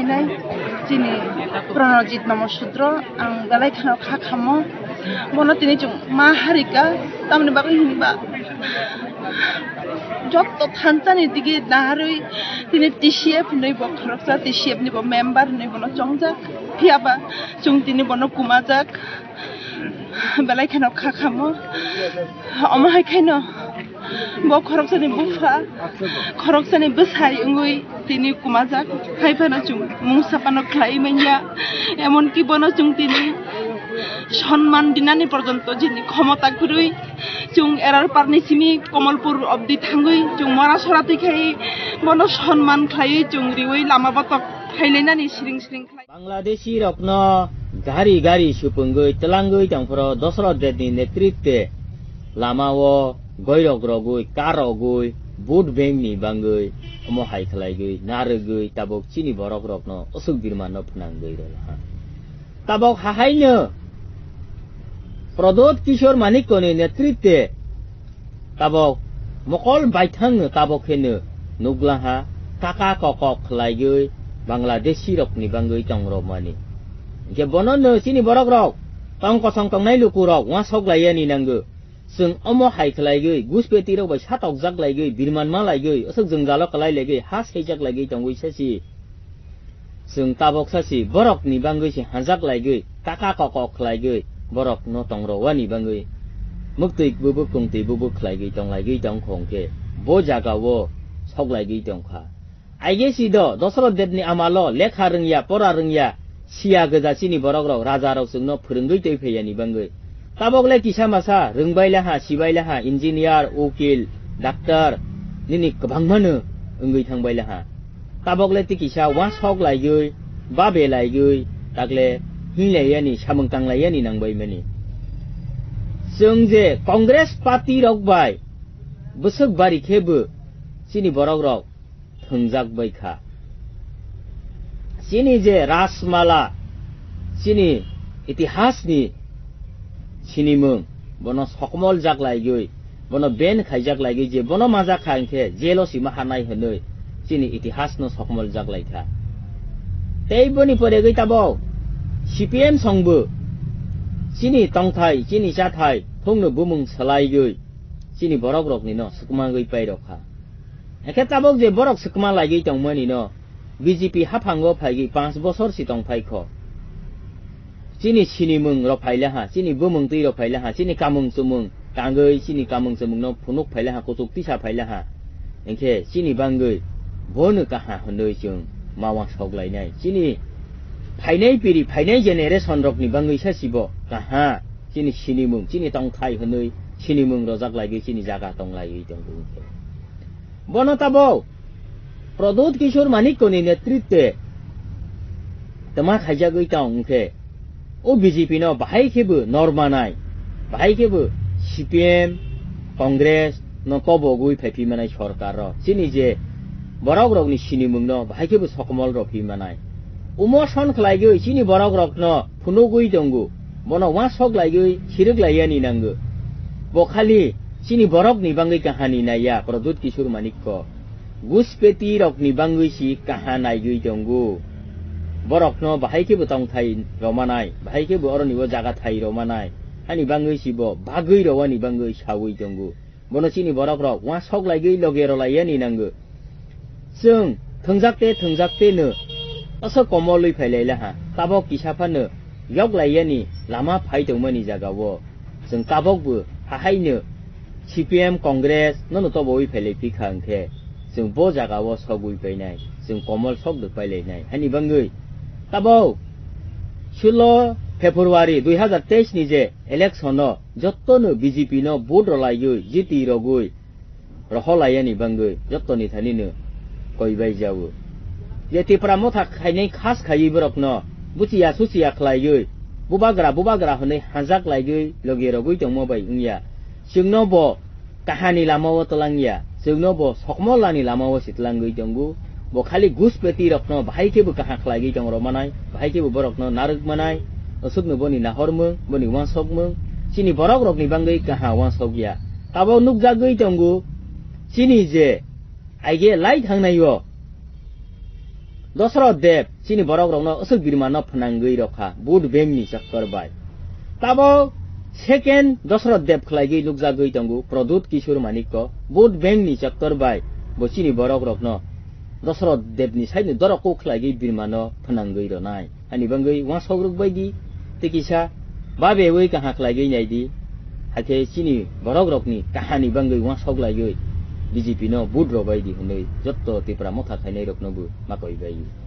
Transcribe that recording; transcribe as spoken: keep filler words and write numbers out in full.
Nai, chini Pranajit Namasudro, ang belai kheno kha khamo. Bono tini chwng ma harika, tamni bagwi hinba jotto thansani digi naharwi tini T C F hinwi bo khoroksa, T C F ni bo member hinwi bono chongjak. Phiyaba chwng tini bono kumajak. Belai kheno kha khamo. Omo hai khaino bo khoroksani bupha, khoroksani bwsai wngwi tini kumajak. Hai phano chwng mungsa phano khlai manya. Emonki bono chwng tini sonman dinani porjonto jini khomota kwrwi. Chwng erar parni simi Komolpur obdi thangwi chwng mora sora twi khai bono sonman khlaiwi chwng riwi lama botok phailainani siring siring khlai. Bangladeshi rokno gari gari supungwi twlangwi tongphuru Dosrot Debni netritwe lamao goirok rogwi, kar rogwi, vote bank ni bangwi omo hai khlaigwi, narwgwi tabuk chini borok rokno usuk birmanno phnangwi rwlaha. Tabuk hahaino Pradyut Kishore Manikko ni netritwe tabok mokol baithangno tabok kheno nukglaha, kaka kokok khlaigwi Bangladeshi rokni bangwi tongrokmani. Hinkhe bono no chini borok rok tong kosong tongnai lukurok uansok laiyani nango. Chwng omo hai khlaigwi guspeti rok bai satokjak laigwi birman ma laigwi aswk jwngjalo kwlai laigwi ha seijak laigwi tongwi sasi. Chwng tabok sasi borokni bangwi se hanjak laigwi, kaka kokok khlaigwi, borokno tongrowani bangwi, mwktwi bubuk tongtwi bubuk khlaigwi tonglaigwi tongkha hwnkhe, bo jagao soklaigwi tongkha. Aigesi do, Dosrot Debni amalo lekha rwngya, pora rwngya, siya gwja chini borokrok, rajarok chwngno phwrwngwi twi phaiyani bangwi. Tabok le kisa masa rwngbai laha, sibai laha, engineer, ukil, doctor, nini kwbangmano wngwi thangbai laha. Tabok le tei kisa uansok laigwi, babe laigwi, takle hinlaiyani, samung tanglaiyani nangbaimani. Chwng je Congress party rok bai bwswk bari khe bo chini borok rok thwngjak bai kha. Chini je Rajmala, chini itihasni sinimung, bono sokmol jak laigwi, bono ban khaijak laigwi je bono majak kha hwnkhe jelo sima hanai hwnwi chini itihasno sokmol jak lai kha. Tei boni poregwi tabok C P M songbo chini tongthai, chini chathai, thungno bumung swlaigwi chini borok roknino swkmagwi pairok kha. Hwnkhe tabok je borok swkma laigwi tongmani no B J P haphango phaigwi panch bosor si tongphai kho. Chini sinimung rok phai laha, chini bumung twi rok phai laha, chini kamung chumung kangwi chini kamung chumung no phunuk phai laha, kuchuk tisa phai laha. Hwnkhe chini bangwi bono kaha hwnwi chwng ma uansok lainai. Chini phainai piri, phainai generation rokni bangwi sa sibo kaha. Chini sinimung, chini tongthai hwnwi sinimung rojak laigwi chini jaga tong laiwi tongo hwnkhe. Bono tabok Pradyut Kishore Manikko ni netritwe twma khaijagwi tong hwnkhe, o B J P no bahai khebo normanai, bahai khebo C P M, Congress no kobogwi phaiphi manai sorkar rok. Chini je borok rokni sinimung no bahai khebo sokomol rw phi manai. Umoson khlaigwi chini borok rokno phunugwi tongo, bono uansok laigwi sirwk laiyani nango. Bo khali chini borokni bangwi kahani naiya Pradyut Kishore Manikko. Guspeti rokni bangwi si kaha naigwi tongo. Borokno bahai khebo tongthai rwmanai, bahai khebo oroni o jaga thai rwmanai. Hani bangwi si bo bagwi rwani bangwi sawi tongo. Bono chini borok rok uansok laigwi loge rwlaiyani nango. Chwng thwngjak te thwngjak te no aswk komolwi phailai laha, tabok kisa phano yok laiyani lama phai tongmani jagao. Chwng tabok bo hahaino C P M Congress nono tobowi phailai phi kha hwnkhe, chwng bo jagao sogwi painai, chwng komol sok dwk pailainai. Hani bangwi tabok sulo February dui hazar teis ni je election o jottono B J P no vote rwlaiwi jiti rogwi rohor laiyani bangwi jottoni thanino koi bai jago. Je Tipra Motha khainai khas khaiwi borokno buchiya suchiya khlaiwi bubagra bubagra hwnwi hanjak laigwi logi rogwi tongma bai wngya. Chwngno bo kahani lamao twlangya, chwngno bo sokmolani lamao si twlangwi tongo. Bo khali guspeti rokno bahai khebo kaha khlaigwi tong rw manai, bahai khebo borokno narwk manai, aswkno boni nahormung, boni uansokmung, chini borok rokni bangwi kaha uansokya. Tabok nukjagwi tongo, chini je aige lai thangnai o Dosroth Deb chini borok rokno aswk birma no phnangwi rokha vote bank ni chaktor bai. Tabok second Dosroth Deb khlaigwi nukjagwi tongo Pradyut Kishore Manik ko vote bank ni chaktor bai bo chini borok rokno Dosroth Deb ni side ni dorok kok khlaigwi birma no phnangwi ronai. Ani bangwi uansok rok bai di tei kisa babewi kaham khlaigwi nai di. Hakhe chini borok rokni kahani bangwi uansok laiwi B J P no vote rw bai di hwnwi jotto Tipra Motha khainai rokno bo makoi bai.